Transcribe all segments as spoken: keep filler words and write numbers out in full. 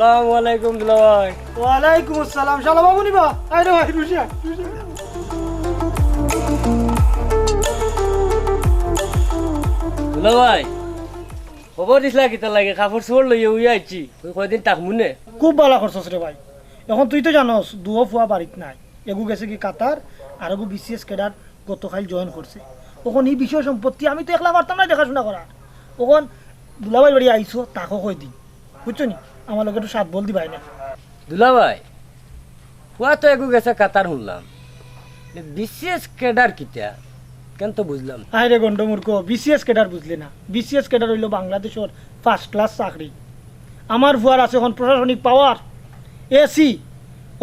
আসসালামু আলাইকুম দুলাভাই। ওয়ালাইকুম আসসালাম। শালা বাবু নি বা? আয় রে ভাই, রুশিয়া, রুশিয়া। দুলাভাই, খবর দিছলা কিতার লাগি? কাপড় চোপড় লইয়া উইয়া আইছি। ওই কয়দিন থাকমু নে। খুব ভালা করছস রে ভাই। এখন তুই তো জানোস, দুও ফুয়া বাড়িত নাই। এগু গেছে কি কাতার, আর এগু বিসিএস ক্যাডার গতকাল জয়েন করছে। অখন ই বিষয় সম্পত্তি আমি তো একলা পারতাম না দেখাশুনা করার। অখন দুলাভাইর বাড়ি আইছো, থাকো কয়দিন। বুঝছো নি? আমার লগে একটু সাত বল দিবায় নে। দুলাভাই, ফুয়া তো এগু গেছে কাতার হুনলাম। বিসিএস ক্যাডার কিতা? কেন তো বুঝলাম না। আরে গন্ডমূর্খ, বিসিএস ক্যাডার বুঝলে না? বিসিএস ক্যাডার অইলো বাংলাদেশর ফার্স্ট ক্লাস চাকরি। আমার ফুয়ার আছে অখন প্রশাসনিক পাওয়ার, এসি,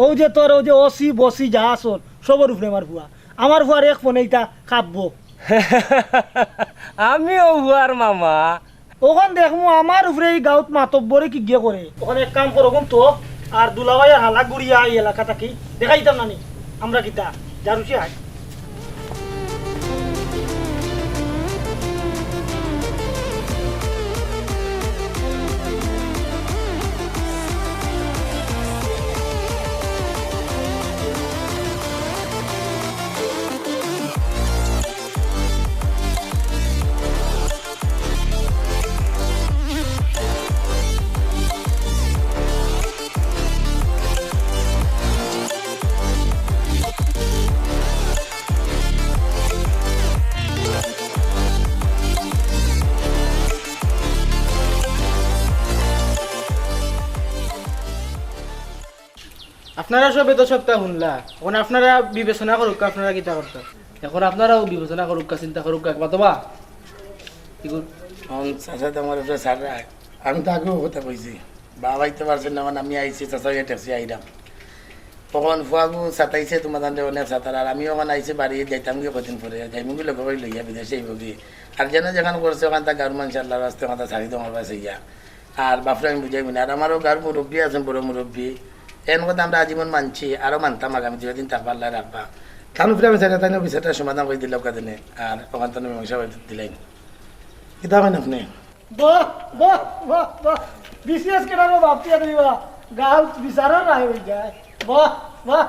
অউ যে তোর অউ যে ওসি, বসি যা আছইন, সবর উপরে আমার ফুয়া। আমার ফুয়ার এক ফোনে ইতা কাঁপবো। আমিও ফুয়ার মামা। অখন দেখমু আমার উপরে ই গাউত মাতব্বরে কিগিয়ে করে। অখন এক কাম করো গুন তো, আর দুলাভাই আর হালা ঘুরিয়া ই এলাকা থাকি দেখাইতাম না নি আমরা কিতা, জারুসি আয়। আপনারা সবে তো সবটা হুনলা, অখন আপনারা বিবেচনা করউক্কা, আপনারা কিতা করতা। অখন আপনারাও বিবেচনা করউক্কা, চিন্তা করউক্কা, একবার তো বা। কি কর-, অখন চাচা তো আমার উপরে ছাড়রা, আমি তো আগেও কথা কইছি, বাবা আইতে পারছইন না, অখন আমি আইছি, চাচা অইয়া ঠেকছি আইরাম। অখন ফুয়াগু সাতাইছে, তুমার জানরে অনেক সাতার, আর আমি অখন আইছি বাড়ি, যাইতাম গি কয়দিন পরে, যাইমু গি লগে করি লইয়া বিদেশে আইবো গি। আর যেন যেখান করছে, অখান তা গাউর মানষে আল্লার ওয়াস্তে অখান তা ছাড়ি দেও আমার বায় চাইয়া। আর বাফরে আমি বুঝাইমু না। আর আমারও গাউর মুরব্বি আছইন, বড় মুরব্বি। এন কথা আমরা আজীবন মানছি, আরো মানতাম আগামী দিন থাকবা, আল্লায় রাখবা। তান উপরে আমি চাইলে তাইন বিচারটা সমাধান করি দিলাউক্কা দিনে, আর অখান তান মীমাংসা করি দিলাইন। কিতা কইন আপনে? বাহ, বাহ, বাহ, বাহ। বিসিএস ক্যাডারর বাপ দিয়া দিবা। গাউত বিচারর রায় অই যায়। বাহ, বাহ।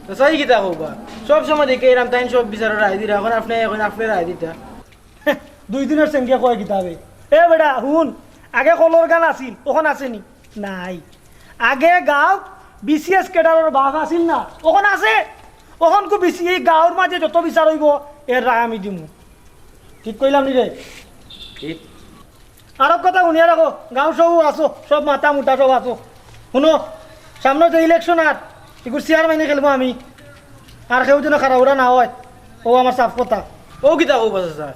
তো চাই কিতা কইবা? সব সময় দেখি এরাম তাইন সব বিচারর রায় দিরা, অখন আপনে, অখন আপনে রায় দিতা। দুই দিনর সেঙ্গে কয় কিতা বে? এ বেটা, হুন, আগে কলর গান আছিল, অখন আছে নি? নাই। আগে গাউত বিসিএস ক্যাডারর বাপ আছিল না, অখন আছে। অখনকু বিসি-, ই গাউর মাঝে যত বিচার অইবো, এর রায় আমি দিমু। ঠিক কইলাম নি রে? ঠিক। আরক কথা হুনিয়া রাখো, গাউর সবউ আছো, সব মাথা মুটা সব আছো। হুনো, সামনে যে ইলেকশন আর, ইগুর চেয়ারম্যানি খেলমু আমি। আর কেউ যেন খাড়াউড়া না অয়, অউ আমার সাফ কথা। অউ কিতা কইবা চাচা?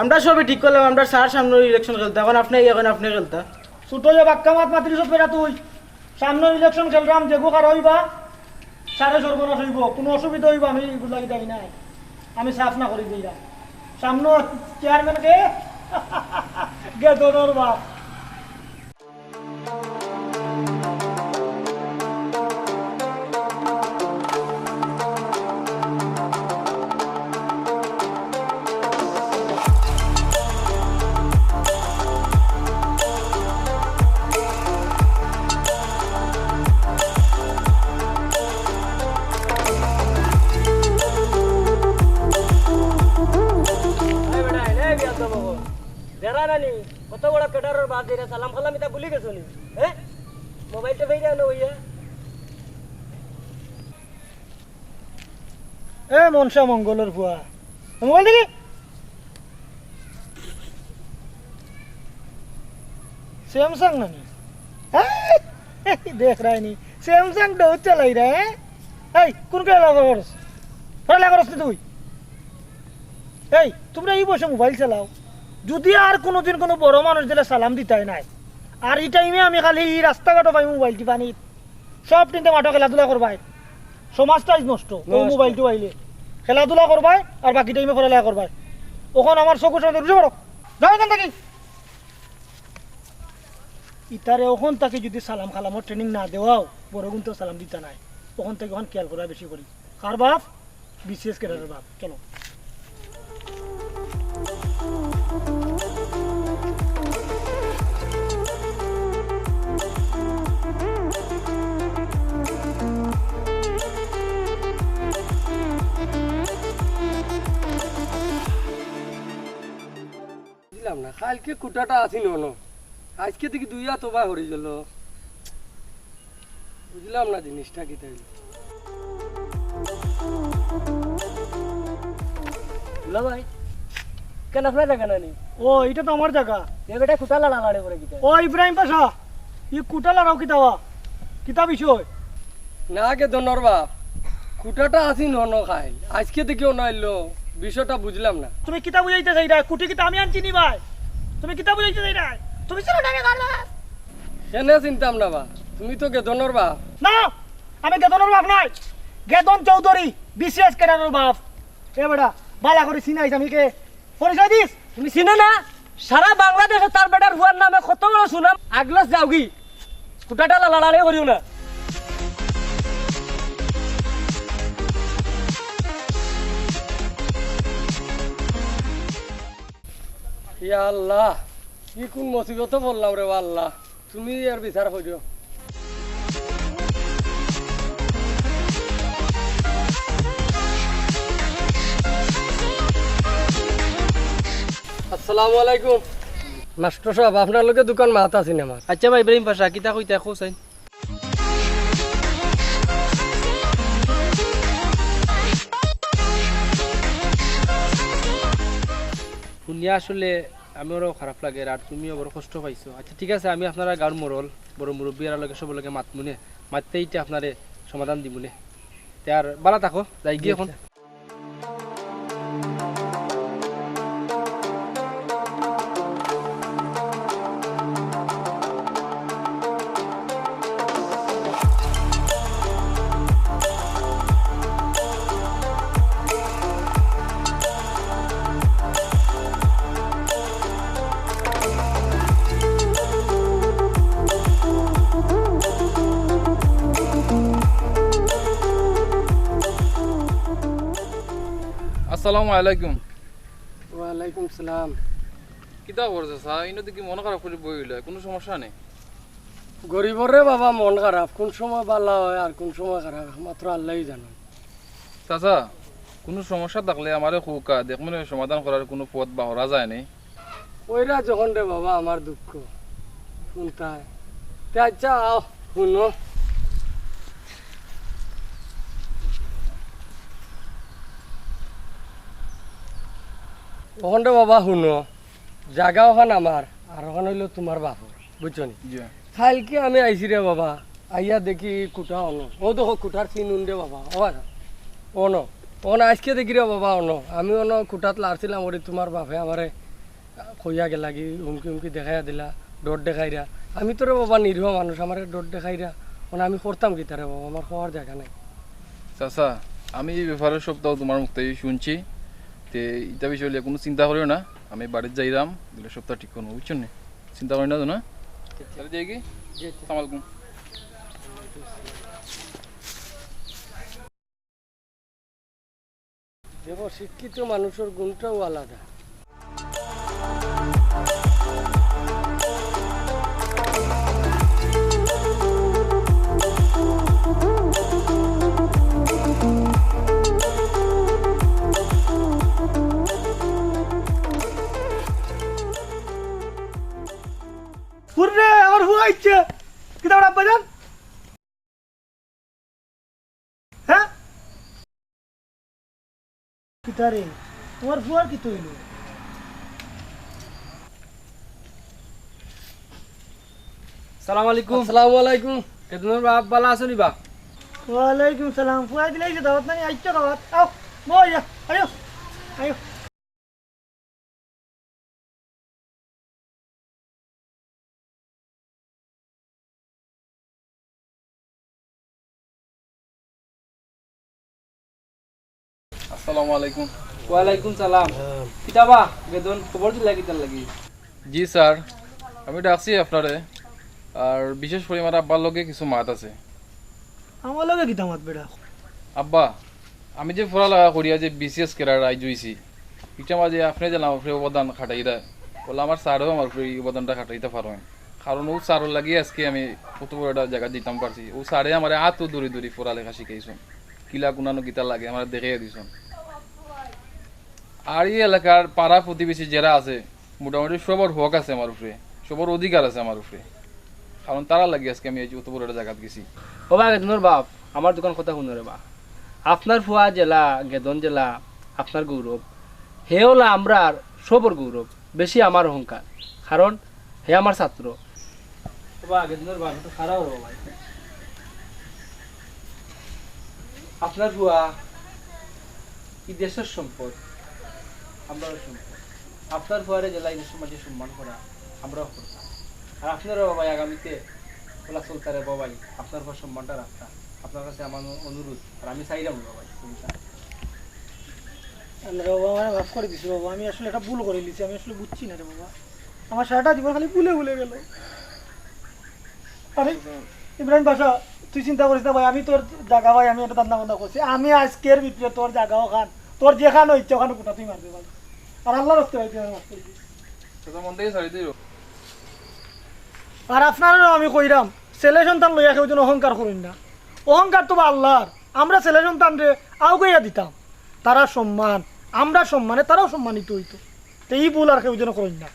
আমরা সবে ঠিক করলাম, আমরা স্যার সামনে ইলেকশন খেলতা, অখন আপনে, অখন আপনে খেলতা। ছুটো যে বাক্কা মাত মাতিরিছত বেটা তুই। সামনে ইলেকশন খেলরাম, যেগু খাড়া অইবা, সারে সর্বনাশ অইবো, কুনু অসুবিধা অইবো, আমি ইগুর লাগি দায়ী নায়। আমি সাফ না করি দিলাম। সামনে চেয়ারম্যান কে? গেদরর বাপ। এই বেটা, এই বেয়াদব অকল। দেরা নানি, কত বড় ক্যাডারর বাপ, যেরা সালাম কালাম ইতা ভুলি গেছো নি? হ্যাঁ? মোবাইলটা ফেইরা আনো অইয়া। এ মনসা মঙ্গলর ফুয়া, মোবাইল দেখি। স্যামসাং নানি? হ্যাঁ? দেখরায়নি, স্যামসাং তো চালাইরা, হ্যাঁ? এই, কুন খেলা করস? পড়ালেখা করস নি তুই? এই, তুমরা ই বয়সে মোবাইল চালাও? যুদি আর কুনুদিন কুনু বড় মানুষ দিলে সালাম দিতায় নায়। আর ই টাইমে আমি খালি ই রাস্তাঘাটো পাই মোবাইল টিপানি। সব তিনটা মাঠো খেলাধুলা করবায়, সমাজটাই নষ্ট। অউ নষ্ট। মোবাইল টোবাইলে খেলাধুলা করবায়, আর বাকি টাইমে পড়ালেখা করবায়। অখন আমার চকুর সামনে রুজু করো, যাও এখান থাকি। ইতারে অখন থাকি যুদি সালাম কালামর ট্রেনিং না দেওয়াও, বড় গুনতেও সালাম দিতা নায়। অখন থাকি অখন খেয়াল করা বেশি করি। কার বাপ? বিসিএস ক্যাডারর বাপ। চলো। কালকে কুটাটা আছিল অনো, আইজকে দেখি দুইয়া তোবা হরি গেল। বুঝলাম না জিনিসটা কিতা অইল। দুলাভাই, কেন আপনার জাগা না নি? ও, ইটা তো আমার জাগা। এ বেটা কুটা লাড়ালাড়ি করে কিতা? ও ইব্রাহিম পাশা, ই কুটা লাড়াও কিতা বা? কিতা বিষয়? না গেদনর বাপ, কুটাটা আছিল অনো কাইল, আইজকে দেখি অনো আইলো, বিষয়টা বুঝলাম না। তুমি কিতা বুঝাইতে চাইরায়? কুটি কিতা আমি আনছি নি ভাই? তুমি কিতা বুঝাইতে চাইরায়? তুমি চিনো না রে গালা? কেনে চিনতাম না বা, তুমি তো গেদনর বাপ। না, আমি গেদনর বাপ নায়, গেদন চৌধুরী, বিসিএস ক্যাডারর বাপ। এ বেটা, বালা করি চিনাইছ আমি কে? পরিচয় দিস। তুমি চিনো না? সারা বাংলাদেশো তার বেটার ফুয়ার নামে কত বড় সুনাম। আগলাস যাওগি। কুটাটা লাড়ালাড়ি করিও না। ইয়া আল্লাহ, ই কুন মুসিবতো পড়লাম রে আল্লাহ। তুমি এর বিচার করিও। আসসালামু আলাইকুম। মাস্টার সাব, আপনার লগে দুখান মাত আছিল আমার। আচ্ছা ভাই ইব্রাহিম পাশা, কিতা কইতা কও চাইন। হুনিয়া আসলে আমারও খারাপ লাগের, আর তুমিও বড় কষ্ট পাইছো। আচ্ছা ঠিক আছে, আমি আপনারা গাঁওর মোড়ল, বড় মুরব্বি এরার লগে সবর লগে মাতমুনে, মাততে ইটা আপনারে সমাধান দিমুনে। তে আর বালা থাকো, যাইগি অখন। আসসালামু আলাইকুম। ওয়ালাইকুম সালাম। কিতা খবর চাচা? ইনো দেখি মন খারাপ করি বই রইলা, কুনু সমস্যা নি? গরিবর রে বাবা মন খারাপ, কুন সময় বালা অয় আর কুন সময় খারাপ, একমাত্র আল্লায়উ জানইন। চাচা, কুনু সমস্যা থাকলে আমারে কউক্কা, দেখমুনে সমাধান করার কুনু পথ বাহরা যায় নি। কইরা যখন রে বাবা আমার দুঃখ, হুনতায়। তে আচ্ছা, আও, হুনো। অখন রে বাবা, হুনো। জাগা অখান আমার, আর অখান অইলো তুমার বাপর, বুঝছো নি? জি। কাইলকে আমি আইছি রে বাবা, আইয়া দেখি কুটা অনো। অউ দেখো কুটার চিন উন রে বাবা, অউ আর অনো। অনো আইজকে দেখি রে বাবা অনো। আমি অনো কুটাত লাড়ছিলাম, ওরে তুমার বাপে আমারে কইয়া গেলাগি, হুমকি হুমকি দেখাইয়া দিলা, ডর দেখাইরা। আমি তো রে বাবা নিরীহ মানুষ, আমারে ডর দেখাইরা। অনো আমি করতাম কিতা রে বাবা, আমার কওয়ার জাগা নাই। চাচা, আমি ই ব্যাপারে সবতা তুমার মুখ থাকি হুনছি। তে ইতা বিষয় লইয়া কুনু চিন্তা করিও না, আমি বাড়িত যাইরাম, দিলে সবতা ঠিক করমু, বুঝছো নি? চিন্তা করিও না তো না? তাইলে যাইগি? জি, জি। আসসালামু আলাইকুম। দেখো, শিক্ষিত মানুষর গুণটাও আলাদা। হুররে, আমার ফুয়া আইছে। কিতা ওরা আব্বাজান? হ্যাঁ? কিতা রে? তুমার ফুয়ার কিতা অইলো? সালাম আলাইকুম। আসসালামু আলাইকুম। গেদনর বাপ, বালা আছো নি বা? ওয়ালাইকুম সালাম। ফুয়া দিলাইছে দাওয়াত নানি? আইচ্ছা দাওয়াত। আও, বইয়া, আইও, আইও। আসসালামু আলাইকুম। ওয়ালাইকুম সালাম। কিতা বা, গেদন, খবর দিলা কিতার লাগি? জি স্যার, আমি ডাকছি আপনারে, আর বিশেষ করি আমার আব্বার লগে কিছু মাত আছে। আমার লগে কিতা মাত বেটা? আব্বা, আমি যে পড়ালেখা করিয়া যে বিসিএস ক্যাডার আইজ অইছি, ইটার মাঝে আপনে যে আমার উপরে অবদান খাটাইরা, অলা আমার স্যারেও আমার উপরে ই অবদানটা খাটাইতা পারইন। কারণ অউ স্যারর লাগি আইজকে আমি অত বড় একটা জাগাত যাইতাম পারছি। অউ স্যারে আমারে আতো ধরি ধরি পড়ালেখা শিখাইছইন। কিলা কুনানো কিতা লাগে আমারে দেখাইয়া দিছইন। আর ই এলাকার পাড়া প্রতিবেশী যেরা আছে, মোটামুটি সবর হক আছে আমার উপরে, সবর অধিকার আছে আমার উপরে, কারণ তারার লাগি আজকে আমি এই যে অত বড় একটা জাগাত গেছি। ও বা গেদনর বাপ, আমার দুখান কথা হুনো রে বা। আপনার ফুয়া যেলা, গেদন যেলা, আপনার গৌরব, হে অলা আমরার সবর গৌরব, বেশি আমার অহংকার, কারণ হে আমার ছাত্র। ও বা গেদনর বাপ, একটু খাড়া অও রে বা। আপনার ফুয়া ই দেশর সম্পদ, আমরারও সম্পদ। আপনার ফুয়ারে যেলা ই দেশর মাঝে সম্মান করা, আমরাও করতাম। আর আপনারও বাবাই আগামীতে অলা চলতা রে বাবাই, আপনার ফুয়ার সম্মানটা রাখতা। আপনার কাছে আমার অনু-, অনুরোধ, আর আমি চাইরাম বাবাই, তুমি চাও। আল্লাহ রে বাবা, আমারে মাফ করি দিছো বাবা, আমি আসলে একটা ভুল করিলিছি, আমি আসলে বুঝছি না রে বাবা, আমার সারাটা জীবন খালি ভুলে ভুলে গেল। আরে ইব্রাহিম পাশা, তুই চিন্তা করিস না ভাই, আমি তোর জাগা ভাই, আমি একটা ধান্দা বান্দা করছি, আমি আইজকের ভিতরে তোর জাগা অখান, তোর যেখানো ইচ্ছা অখানো কুটা তুই মারবে ভাই, আর আল্লাহর ওয়াস্তে ভাই তুই আমারে মাফ করি দিস। আচ্ছা, মন থাকি ছাড়ি দিও। আর আপনারেও আমি কইরাম, ছেলে সন্তান লইয়া কেউ যেন অহংকার করইন না, অহংকার তো বা আল্লাহর, আমরা ছেলে সন্তানরে আউগাইয়া দিতাম, তারা সম্মান, আমরা সম্মানে তারাও সম্মানিত অইতো, তে ই ভুল আর কেউ যেন করইন না।